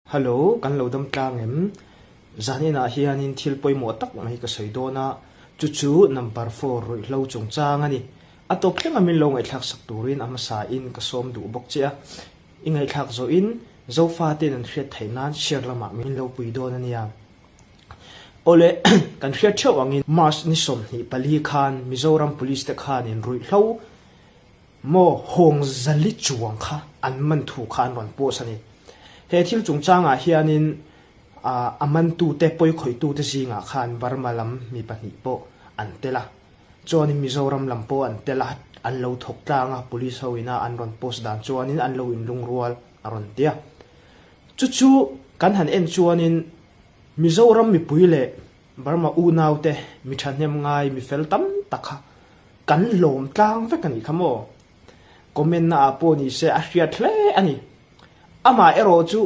Hello, kan lo dam tlang em? Zaninah hianin thil pawimawh tak mai ka sawi dawn a, chu chu number four ruihhlo chungchang a ni. A tawp thlenga min lo ngaihthlak sak turin a hmasain ka sawm duh bawk che a, i ngaihthlak zawhin Zofate'n an hriat theih nan share lamah min lo pui dawn a nia. Awle, kan hriat theuh angin March ni 24 khan Mizoram Police te khanin ruihhlo Maw hawng zali chuang kha an man thu kha an rawn post a ni. He thil chungchangah hianin a mantute, pawikhawitute zingah khan Burma lam mi pahnih pawh an tel a. Chuanin Mizoram lam pawh an tel a, an lo thawk tlang a, police ho ina an rawn post dan chuanin an lo inlungrual a rawn ti a. Chu chu kan han en chuanin Mizoram mipui leh Burma unaute mi thahnem ngai mi fel tam tak kha kan lawm tlang vek a nih kha maw? Comment na ah pawh ni se a hriat hle a ni. Amah erawh chu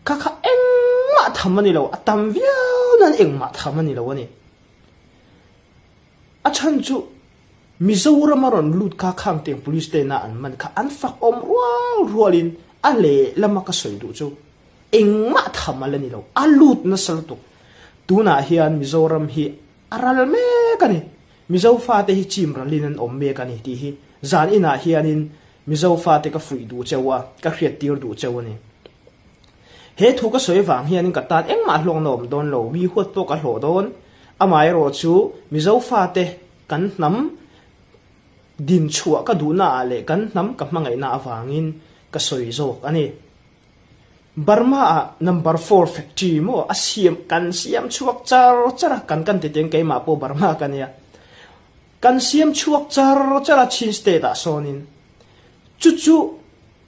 kha kha engmah tham a ni lo, a tam viau nan engmah tham a ni lo a ni. A chhan chu Mizoram a rawn lut kha Khangteng Police tena an man kha an fak awm rual rualin a lehlam a ka sawi duh chu engmah tham a la ni lo, a lut nasa lutuk. Tunah hian Mizoram hi a ral mek a ni. Mizo fate hi chim ralin an awm mek a ni tih hi zan inah hianin Mizo fate ka fuih duh cheu a, ka hriattir duh cheu a ni. He thu ka sawi vang hianin ka tan engmah hlawkna awm dawn lo, mi huat pawh ka hlawh dawn. Amaherawh chu Mizo fate kan hnam din chhuah ka duhnaah leh kan hnam ka hmangaihna avangin ka sawi zawk a ni. Burma ah number four factory maw a siam kan siam chhuak char char a, kan kan ti teng keimah pawh Burma ka nia. Kan siam chhuak char char a Chin state ah sawnin. Chu chu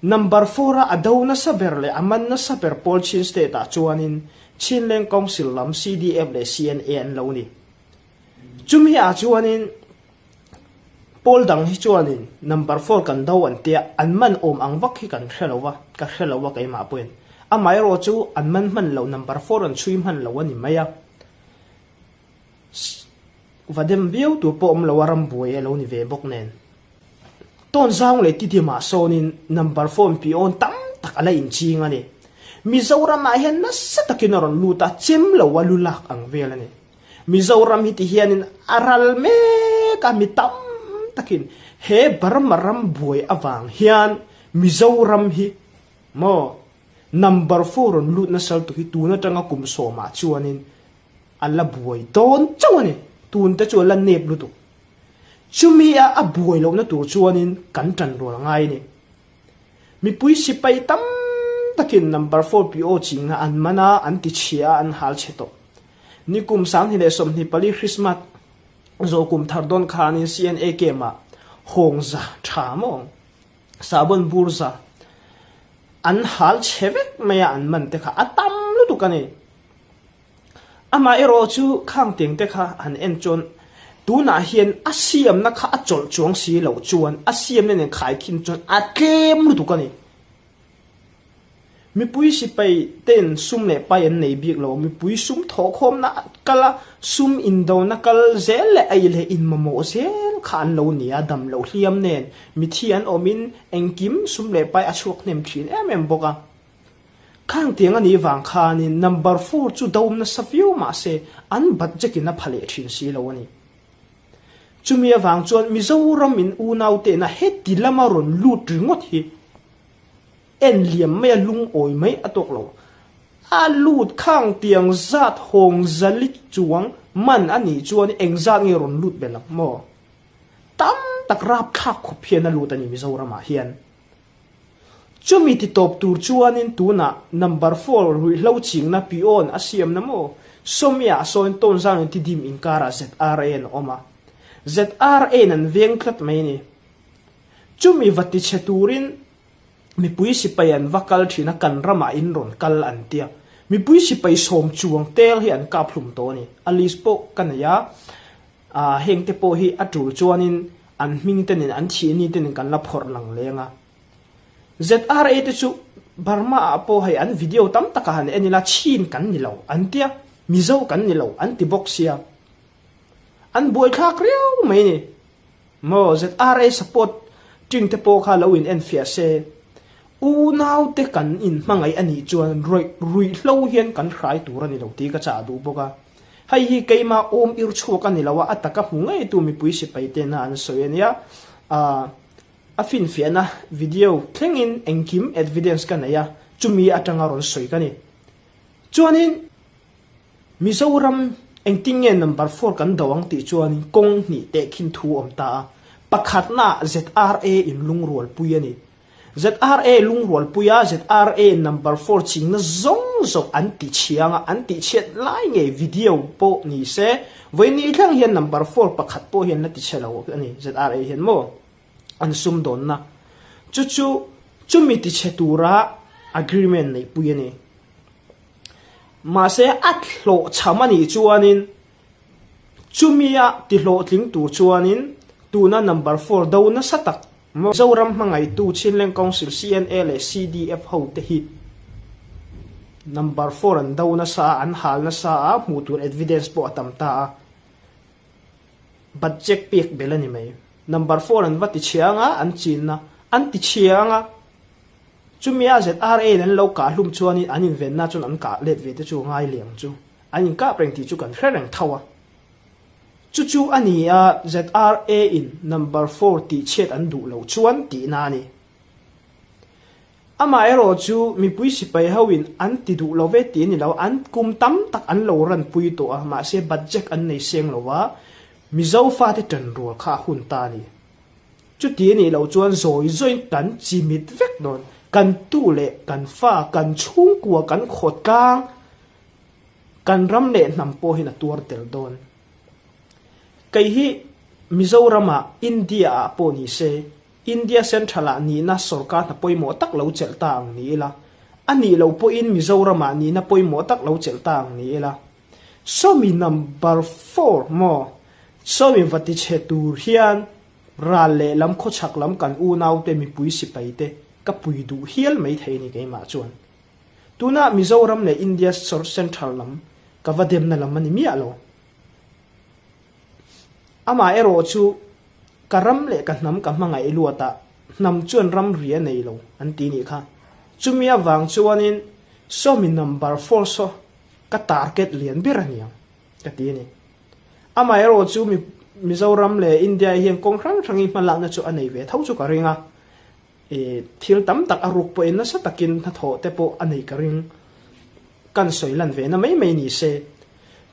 number four a a do nasa ber leh a man nasa ber pawl Chin state ah chuanin Chinleng Council lam CDF leh CNA an lo ni. Chumi ah chuanin Pawl dang hi chuanin number four kan do an tia, an man awm ang vak hi kan hre lo va, ka hre lo a keimah pawhin. Amaherawh chu an man hman lo, number four an chhui hman lo a ni mai a. Va dem viau tur pawh awm lo a, rambuai a lo ni ve bawk nen. Tawn zang leh Tidimah sawnin number four inpi awn tam tak a la inching a ni. Mizoramah hian nasa takin a rawn lut a, chem lo a lu lak ang vel a ni. Mizoram hi ti hianin a ral mek a, mi tam takin he Burma ram buai avang hian Mizoram hi maw number four rawn lut nasal tu hi tun atanga kum sawmah chuanin a la buai dawn chauh a ni, tun te chu a la nep lutuk. Chumi a a buai lohna tur chuanin kan tan rual ngai a ni. Mipui sipai tam takin number four PO chingna an man a, an ti chhia a, an hal chhe tawh. Nikum 2024 Christmas zawh kum thar dawn khanin CNA camp ah hawng za tha maw sahbawn bur za an hal chhe vek mai a an man te kha a tam lutuk a ni. Amah erawh chu khang teng te kha han en chuan tunah hian a siamna kha a chawlh chuang si loh chuan a siamna nen khaikhin chuan a tlem lutuk a ni. Mipui sipai ten sum leh pai an nei bik lo, mipui sum thawhkhawmna kal a, sum indona kal zel leh ei leh inmamawh zel kha an lo ni a, dam loh hliam nen mithi an awmin engkim sum leh pai a chhuak hnem thin em em bawk a. Khang tiang a nih vang khanin number four chu dawm nasa viau mahse an budget in a pha leh thin si lo a ni. Chumi avang chuan Mizoram in unau tena heti lama rawn lut ringawt hi En liam mai a lungawi mai a tawk lo. A lut khang tiang zat hawng zali chuang man a nih chuan eng zat nge rawn lut belh ang maw? Tam tak rapthlak khawp hian a lut a ni Mizoram ah hian. Chumi ti tawp tur chuanin tunah number four ruihhlo chingna peon a siamna maw? Sawmia a sawiin tawnzau in tidim inkarah ZRA an awm a. ZRA in an veng tlat mai a ni. Chumi va tichhe turin mipui sipai an va kal thin a, kan ramah in rawn kal an tia. Mipui sipai sawm chuang tel hi an kap hlum tawh a ni. A list pawh ka nei a, ah heng te pawh hi a tul chuanin an hming te nen an thih ni te nen kan la phawrh lang leng a. ZRA te chu Burma ah pawh hei an video tam takah han en ila chin kan ni lo an tia, Mizo kan ni lo an ti bawk sia. An buaithlak riau mai a ni. Maw ZRA support ting te pawh kha lo in en fiah se. Unaute kan inhmangaih a nih chuan ruihhlo hian kan hrai tur a ni lo tih ka chah duh bawk a. Hei hi keimah awm ir chhuak a ni lo a, a taka hmu ngeitu mipui sipai tena an sawi a nia. A finfiahna video thlengin engkim evidence ka nei a, chumi atanga rawn sawi ka ni. Chuanin Mizoram engtin nge number four kan do ang tih chuanin kawng hnih tehkhin thu a awm ta a, pakhatnaah ZRA in lungrualpui a ni. ZRA lungrualpui a, ZRA number four chingna zawng zawng an ti chhiang a, an tih chhiat lai ngei video pawh ni se, vawiin thleng hian number four pakhat pawh hian la ti chhe lo a ni ZRA hian maw an sumdawnna chu chu chumi ti chhe tura agreement neihpui a ni. Mahse a hlawhchham a nih chuanin chumia ti hlawhtling tur chuanin tuna number four do nasa tak Mizoram hmangaihtu Chinleng Council, CNA leh CDF ho te hi number four an do nasa a, an hal nasa a, hmuh tur evidence pawh a tam ta a, budget pek belh a ni mai. Number four an va ti chhia anga an chinna an ti chhia anga chumi a ZRA in an lo kah hlum chuanin an invenna chuan an kah let ve te chu a ngai leh ang chu. An inkap reng tih chu kan hre reng tho a. Chu chu a ni a, ZRA in number four tih chhiat an duh loh chuan tihna a ni. Amaherawh chu mipui sipai ho in an ti duh lo ve tih a ni lo, an kum tam tak an lo ranpui tawh a, mahse budget an nei seng lo a, Mizo fate ṭanrual kha a hun ta a ni. Chuti a nih loh chuan zawi zawiin kan chimit vek dawn, kan tu leh kan fa, kan chhungkua, kan khawtlang, Kan ram leh hnam pawh hian a tuar tel dawn. Kei hi Mizoramah, India-ah pawh ni se, India Central-ah nihna sorkar hna pawimawh tak lo chelh ta ang ni ila, a nih loh pawhin Mizoramah nihna pawimawh tak lo chelh ta ang ni ila. Sawmi number four maw? Sawmi va tichhe tur hian ral lehlam khawchhak lam kan unaute mipui sipaite ka pui duh hial maithei a ni keimah chuan. Tunah Mizoram leh India Central lam ka va demna lam a ni miah lo. Amah erawh chu ka ram leh ka hnam ka hmangaih luat a, hnam chuan ram ri a nei lo an ti nih kha. Chumi avang chuanin sawmi number four saw ka target lian ber a niang ka ti a ni. Amah erawh chu Mizoram leh India hian kawng hrang hrangin hmalakna chu a nei ve tho chu ka ring a. I thil tam tak a ruk pawhin nasa takin hnathawh te pawh a nei ka ring. Kan sawi lan ve na mai mai ni se.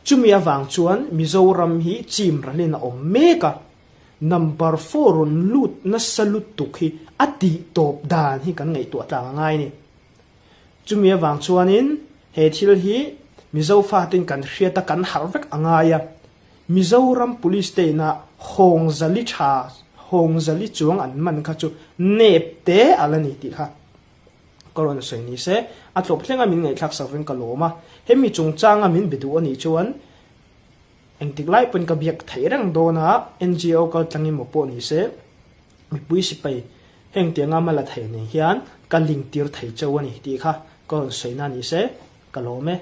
Chumi avang chuan Mizoram hi chim ralin a awm mek a, number four rawn lut nasa lutuk hi a tih tawp dan hi kan ngaihtuah tlang a ngai a ni. Chumi avang chuanin he thil hi Mizo fatin kan hriat a kan harh vek a ngai a. Mizoram Police te ina Hawngzali tha, Hawngzali chuang an man kha chu nep te a la ni tih kha ka rawn sawi ni se, a tlawp thlenga min ngaihthlak sak veng ka lawm a, hemi chungchanga min be duh a nih chuan engtik lai pawhin ka biak theih reng dawn a, NGO kal tlang emaw pawh ni se, mipui sipai heng tianga hma la thei nen hian ka link tir thei cheu a ni tih kha ka rawn sawi na ni se, ka lawm e.